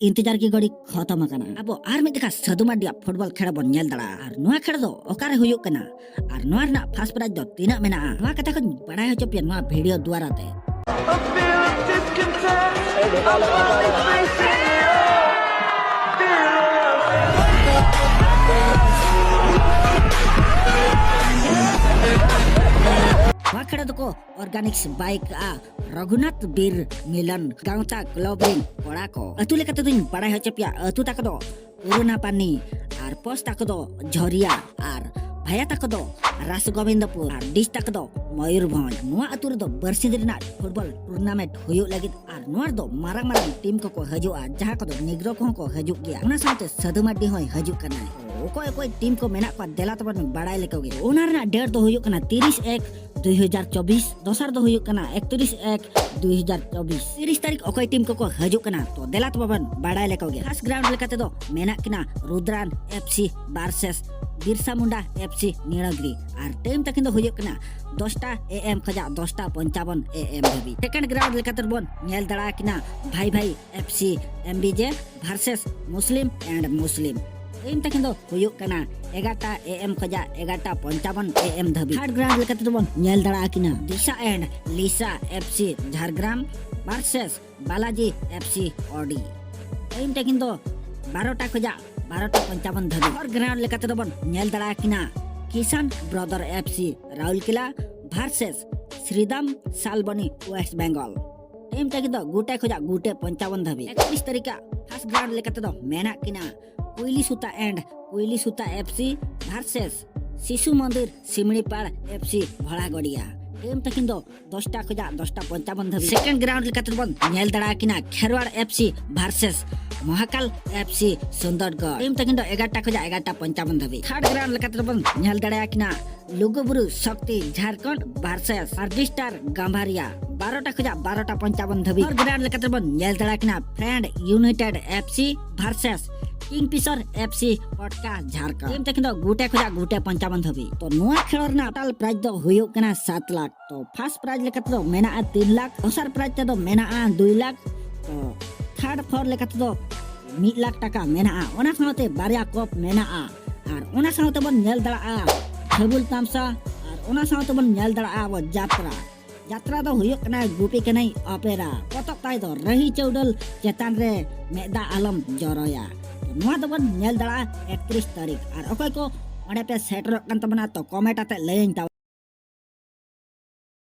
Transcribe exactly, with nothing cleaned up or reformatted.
ᱤᱱᱛᱮᱡᱟᱨ ᱠᱤ ᱜᱷᱚᱲᱤ ᱠᱷᱚᱛᱚᱢ ᱟᱠᱟᱱᱟ᱾ ᱟᱵᱚ ᱟᱨ ᱢᱤᱫ ᱡᱚᱠᱷᱟ ᱥᱟᱹᱫᱷᱩ ᱢᱟᱨᱰᱤᱭᱟᱜ ᱯᱷᱩᱴᱵᱚᱞ ᱠᱷᱮᱞ ᱵᱚᱱ ᱧᱮᱞ ᱫᱟᱲᱮᱭᱟᱜᱼᱟ᱾ ᱟᱨ ᱱᱚᱣᱟ ᱠᱷᱮᱞ ᱫᱚ ᱚᱠᱟᱨᱮ ᱦᱩᱭᱩᱜ ᱠᱟᱱᱟ ᱟᱨ ᱱᱚᱣᱟ ᱨᱮᱱᱟᱜ ᱯᱷᱟᱥᱴ ᱯᱨᱟᱭᱤᱡᱽ ᱫᱚ ᱛᱤᱱᱟᱹᱜ ᱢᱮᱱᱟᱜᱼᱟ, ᱱᱚᱣᱟ ᱠᱟᱛᱷᱟ ᱠᱚᱧ ᱵᱟᱲᱟᱭ ᱦᱚᱪᱚ ᱯᱮᱭᱟ ᱱᱚᱣᱟ ᱵᱷᱤᱰᱤᱭᱳ ᱫᱩᱣᱟᱨᱟ ᱛᱮ᱾ ᱱᱚᱣᱟ ᱠᱷᱮᱞ ᱫᱚᱠᱚ ᱚᱨᱜᱟᱱᱤᱠᱥ ᱵᱟᱭ ᱠᱟᱜᱼᱟ ᱨᱚᱜᱷᱩᱱᱟᱛᱷ ᱵᱤᱨ ᱢᱤᱞᱚᱱ ᱜᱟᱶᱛᱟ ᱠᱞᱚᱵ ᱨᱤᱱ ᱠᱚᱲᱟ ᱠᱚ᱾ ᱟᱹᱛᱩ ᱞᱮᱠᱟᱛᱮ ᱫᱚᱧ ᱵᱟᱲᱟᱭ ᱦᱚᱪᱚ ᱯᱮᱭᱟ, ᱟᱹᱛᱩ ᱛᱟᱠᱚ ᱫᱚ ᱯᱩᱨᱩᱱᱟᱯᱟᱱᱤ, ᱟᱨ ᱯᱚᱥ ᱛᱟᱠᱚ ᱫᱚ ᱡᱷᱚᱨᱤᱭᱟ, ᱟᱨ ᱵᱷᱟᱭᱟ ᱛᱟᱠᱚ ᱫᱚ ᱨᱟᱥᱜᱳᱵᱤᱱᱫᱚᱯᱩᱨ, ᱟᱨ ᱰᱤᱥ ᱛᱟᱠᱚ ᱫᱚ ᱢᱚᱭᱩᱨᱵᱷᱚᱸᱡᱽ᱾ ᱱᱚᱣᱟ ᱟᱹᱛᱩ ᱨᱮᱫᱚ ᱵᱟᱨᱥᱤᱧ ᱨᱮᱱᱟᱜ ᱯᱷᱩᱴᱵᱚᱞ ᱴᱩᱨᱱᱟᱢᱮᱱᱴ ᱦᱩᱭᱩᱜ ᱞᱟᱹᱜᱤᱫ, ᱟᱨ ᱱᱚᱣᱟ ᱨᱮᱫᱚ ᱢᱟᱨᱟᱝ ᱢᱟᱨᱟᱝ ᱴᱤᱢ ᱠᱚᱠᱚ ᱦᱤᱡᱩᱜᱼᱟ, ᱡᱟᱦᱟᱸ ᱠᱚᱫᱚ ᱱᱤᱜᱽᱨᱳ ᱠᱚᱦᱚᱸ ᱠᱚ ᱦᱤᱡᱩᱜ ᱜᱮᱭᱟ᱾ ᱚᱱᱟ ᱥᱟᱶᱛᱮ ᱥᱟᱹᱫᱷᱩ ᱢᱟᱨᱰᱤ ᱦᱚᱸᱭ ᱦᱤᱡᱩᱜ ᱠᱟᱱᱟᱭ᱾ ᱚᱠᱚᱭ ᱚᱠᱚᱭ ᱴᱤᱢ ᱠᱚ ᱢᱮᱱᱟᱜ ᱠᱚᱣᱟ, ᱫᱮᱞᱟ ᱛᱚᱵᱮ ᱵᱚᱱ ᱵᱟᱲᱟᱭ ᱞᱮᱠᱚ ᱜᱮ᱾ ᱚᱱᱟ ᱨᱮᱱᱟᱜ ᱰᱮᱴ ᱫᱚ ᱦᱩᱭᱩᱜ ᱠᱟᱱᱟ ᱛᱤᱨᱤᱥ ᱮᱠ ᱫᱩᱭ ᱦᱟᱡᱟᱨ ᱪᱚᱵᱵᱤᱥ, ᱫᱚᱥᱟᱨ ᱫᱚ ᱦᱩᱭᱩᱜ ᱠᱟᱱᱟ ᱮᱠᱛᱨᱤᱥ ᱮᱠ ᱫᱩᱭ ᱦᱟᱡᱟᱨ ᱪᱚᱵᱵᱤᱥ᱾ ᱛᱤᱨᱤᱥ ᱛᱟᱹᱨᱤᱠᱷ ᱚᱠᱚᱭ ᱴᱤᱢ ᱠᱚᱠᱚ ᱦᱤᱡᱩᱜ ᱠᱟᱱᱟ, ᱛᱚ ᱫᱮᱞᱟ ᱛᱚᱵᱮ ᱵᱚᱱ ᱵᱟᱲᱟᱭ ᱞᱮᱠᱚ ᱜᱮ᱾ ᱯᱷᱟᱥᱴ ᱜᱨᱟᱣᱩᱱᱰ ᱞᱮᱠᱟ ᱛᱮᱫᱚ ᱢᱮᱱᱟᱜ ᱠᱤᱱᱟ Rudran F C versus Birsa Munda F C ᱱᱤᱲᱟᱜᱽᱨᱤ᱾ ᱟᱨ ᱴᱟᱭᱤᱢ ᱛᱟᱹᱠᱤᱱ ᱫᱚ ᱦᱩᱭᱩᱜ ᱠᱟᱱᱟ ᱫᱚᱥᱴᱟ ᱮ ᱮᱢ ᱠᱷᱚᱱᱟᱜ ᱫᱚᱥᱴᱟ ᱯᱚᱧᱪᱟᱵᱚᱱ ᱮ ᱮᱢ ᱫᱷᱟᱹᱵᱤᱡ᱾ ᱥᱮᱠᱮᱱᱰ ᱜᱨᱟᱣᱩᱱᱰ ᱞᱮᱠᱟ ᱛᱮᱵᱚᱱ ᱧᱮᱞ ᱫᱟᱲᱮᱭᱟ ᱠᱤᱱᱟ ᱵᱷᱟᱭ ᱵᱷᱟᱭ F C M B J versus Muslim and Muslim. Time ᱛᱟᱹᱠᱤᱱ ᱫᱚ ᱦᱩᱭᱩᱜ ᱠᱟᱱᱟ ᱮᱜᱟᱨᱚᱴᱟ ᱮ ᱮᱢ ᱠᱷᱚᱱᱟᱜ ᱮᱜᱟᱨᱚᱴᱟ ᱯᱚᱧᱪᱟᱵᱚᱱ ᱮ ᱮᱢ ᱫᱷᱟᱹᱵᱤᱡ᱾ ᱛᱷᱟᱨᱰ ᱜᱨᱟᱣᱩᱱᱰ ᱞᱮᱠᱟ ᱛᱮᱫᱚ ᱵᱚᱱ ᱧᱮᱞ ᱫᱟᱲᱮᱭᱟ ᱠᱤᱱᱟ Disha and Lisa F C Jhargram versus Balaji F C ᱚᱰᱤ᱾ ᱴᱟᱭᱤᱢ ᱛᱟᱹᱠᱤᱱ ᱫᱚ ᱵᱟᱨᱚᱴᱟ ᱠᱷᱚᱱᱟᱜ ᱵᱟᱨᱚᱴᱟ ᱯᱚᱧᱪᱟᱵᱚᱱ ᱫᱷᱟᱹᱵᱤᱡ᱾ ᱯᱷᱳᱨ ᱜᱨᱟᱣᱩᱱᱰ ᱞᱮᱠᱟ ᱛᱮᱫᱚ ᱵᱚᱱ ᱧᱮᱞ ᱫᱟᱲᱮᱭᱟ ᱠᱤᱱᱟ Kishan brother F C Rourkela versus Sridam Salboni west Bengal. Time ᱛᱟᱹᱠᱤᱱ ᱫᱚ ᱜᱩᱴᱮ ᱠᱷᱚᱱᱟᱜ ᱜᱩᱴᱮ ᱯᱚᱧᱪᱟᱵᱚᱱ ᱫᱷᱟᱹᱵᱤᱡ᱾ ᱮᱠᱛᱨᱤᱥ ᱛᱟᱹᱨᱤᱠᱷ ᱟᱜ ᱯᱷᱟᱥᱴ ᱜᱨᱟᱣᱩᱱᱰ ᱞᱮᱠᱟ ᱛᱮᱫᱚ ᱢᱮᱱᱟᱜ ᱠᱤᱱᱟ ᱠᱩᱭᱞᱤ ᱥᱩᱛᱟ ᱮᱱᱰ ᱠᱩᱭᱞᱤ ᱥᱩᱛᱟ ᱮᱯᱷ ᱥᱤ ᱵᱷᱟᱨᱥᱮᱥ ᱥᱤᱥᱩ ᱢᱚᱱᱫᱤᱨ ᱥᱤᱢᱲᱤᱯᱟᱲ ᱮᱯᱷ ᱥᱤ ᱵᱷᱚᱲᱟᱜᱚᱲᱤᱭᱟ᱾ ᱴᱟᱭᱤᱢ ᱛᱟᱹᱠᱤᱱ ᱫᱚ ᱫᱚᱥᱴᱟ ᱠᱷᱚᱱᱟᱜ ᱫᱚᱥᱴᱟ ᱯᱚᱧᱪᱟᱵᱚᱱ ᱫᱷᱟᱹᱵᱤᱡ᱾ ᱥᱮᱠᱮᱱᱰ ᱜᱨᱟᱣᱩᱱᱰ ᱞᱮᱠᱟ ᱛᱮᱵᱚᱱ ᱧᱮᱞ ᱫᱟᱲᱮᱭᱟ ᱠᱤᱱᱟ Kherwal F C versus Mohakal F C Sundargarh. Time ᱛᱟᱹᱠᱤᱱ ᱫᱚ ᱮᱜᱟᱨᱚᱴᱟ ᱠᱷᱚᱱᱟᱜ ᱮᱜᱟᱨᱚᱴᱟ ᱯᱚᱧᱪᱟᱵᱚᱱ ᱫᱷᱟᱹᱵᱤᱡ᱾ ᱛᱷᱟᱨᱰ ᱜᱨᱟᱣᱩᱱᱰ ᱞᱮᱠᱟ ᱛᱮᱵᱚᱱ ᱧᱮᱞ ᱫᱟᱲᱮᱭᱟ ᱠᱤᱱᱟ ᱞᱩᱜᱩᱵᱩᱨᱩ ᱥᱚᱠᱛᱤ ᱡᱷᱟᱲᱠᱷᱚᱸᱰ ᱵᱷᱟᱨᱥᱮᱥ ᱦᱟᱨᱰᱤᱥᱴᱟᱨ ᱜᱟᱢᱵᱷᱟᱨᱤᱭᱟ᱾ ᱵᱟᱨᱚᱴᱟ ᱠᱷᱚᱱᱟᱜ ᱵᱟᱨᱚᱴᱟ ᱯᱚᱧᱪᱟᱵᱚᱱ ᱫᱷᱟᱹᱵᱤᱡ᱾ ᱯᱷᱳᱨ ᱜᱨᱟᱣᱩᱱᱰ ᱞᱮᱠᱟ ᱛᱮᱵᱚᱱ ᱧᱮᱞ ᱫᱟᱲᱮᱭᱟ ᱠᱤᱱᱟ friend united F C versus Kingfisher F C Potka Jharkhand. Time ᱛᱟᱹᱠᱤᱱ ᱫᱚ ᱜᱩᱴᱮ ᱠᱷᱚᱱᱟᱜ ᱜᱩᱴᱮ ᱯᱚᱧᱪᱟᱵᱚᱱ ᱫᱷᱟᱹᱵᱤᱡ᱾ ᱛᱚ ᱱᱚᱣᱟ ᱠᱷᱮᱞᱳᱰ ᱨᱮᱱᱟᱜ ᱴᱳᱴᱟᱞ ᱯᱨᱟᱭᱤᱡᱽ ᱫᱚ ᱦᱩᱭᱩᱜ ᱠᱟᱱᱟ ᱥᱟᱛ ᱞᱟᱠᱷ᱾ ᱛᱚ ᱯᱷᱟᱥᱴ ᱯᱨᱟᱭᱤᱡᱽ ᱞᱮᱠᱟ ᱛᱮᱫᱚ ᱢᱮᱱᱟᱜᱼᱟ ᱛᱤᱱ ᱞᱟᱠᱷ, ᱫᱚᱥᱟᱨ ᱯᱨᱟᱭᱤᱡᱽ ᱛᱮᱫᱚ ᱢᱮᱱᱟᱜᱼᱟ ᱫᱩᱭ ᱞᱟᱠᱷ, ᱛᱚ ᱛᱷᱟᱨᱰ ᱯᱷᱳᱨ ᱞᱮᱠᱟ ᱛᱮᱫᱚ ᱢᱤᱫ ᱞᱟᱠᱷ ᱴᱟᱠᱟ ᱢᱮᱱᱟᱜᱼᱟ, ᱚᱱᱟ ᱥᱟᱶᱛᱮ ᱵᱟᱨᱭᱟ ᱠᱚᱯ ᱢᱮᱱᱟᱜᱼᱟ᱾ ᱟᱨ ᱚᱱᱟ ᱥᱟᱶᱛᱮ ᱵᱚᱱ ᱧᱮᱞ ᱫᱟᱲᱮᱭᱟᱜᱼᱟ ᱪᱷᱟᱹᱵᱩᱞ ᱛᱟᱢᱥᱟ, ᱟᱨ ᱚᱱᱟ ᱥᱟᱶᱛᱮ ᱵᱚᱱ ᱧᱮᱞ ᱫᱟᱲᱮᱭᱟᱜᱼᱟ ᱟᱵᱚ ᱡᱟᱛᱨᱟ᱾ ᱡᱟᱛᱨᱟ ᱫᱚ ᱦᱩᱭᱩᱜ ᱠᱟᱱᱟ ᱜᱩᱯᱤ ᱠᱟᱹᱱᱟᱹᱧ ᱚᱯᱮᱨᱟ᱾ ᱯᱚᱛᱚᱵ ᱛᱟᱭ ᱫᱚ ᱨᱟᱹᱦᱤ ᱪᱟᱹᱣᱰᱟᱹᱞ ᱪᱮᱛᱟᱱ ᱨᱮ ᱢᱮᱫ ᱫᱟᱜ ᱟᱞᱚᱢ ᱡᱚᱨᱚᱭᱟ᱾ ᱛᱚ ᱱᱚᱣᱟ ᱫᱚᱵᱚᱱ ᱧᱮᱞ ᱫᱟᱲᱮᱭᱟᱜᱼᱟ ᱮᱠᱛᱨᱤᱥ ᱛᱟᱹᱨᱤᱠᱷ᱾ ᱟᱨ ᱚᱠᱚᱭ ᱠᱚ ᱚᱸᱰᱮ ᱯᱮ ᱥᱮᱴᱮᱨᱚᱜ ᱠᱟᱱ ᱛᱟᱵᱚᱱᱟ, ᱛᱚ ᱠᱚᱢᱮᱱᱴ ᱟᱛᱮ ᱞᱟᱹᱭᱟᱹᱧ ᱛᱟᱵᱚᱱ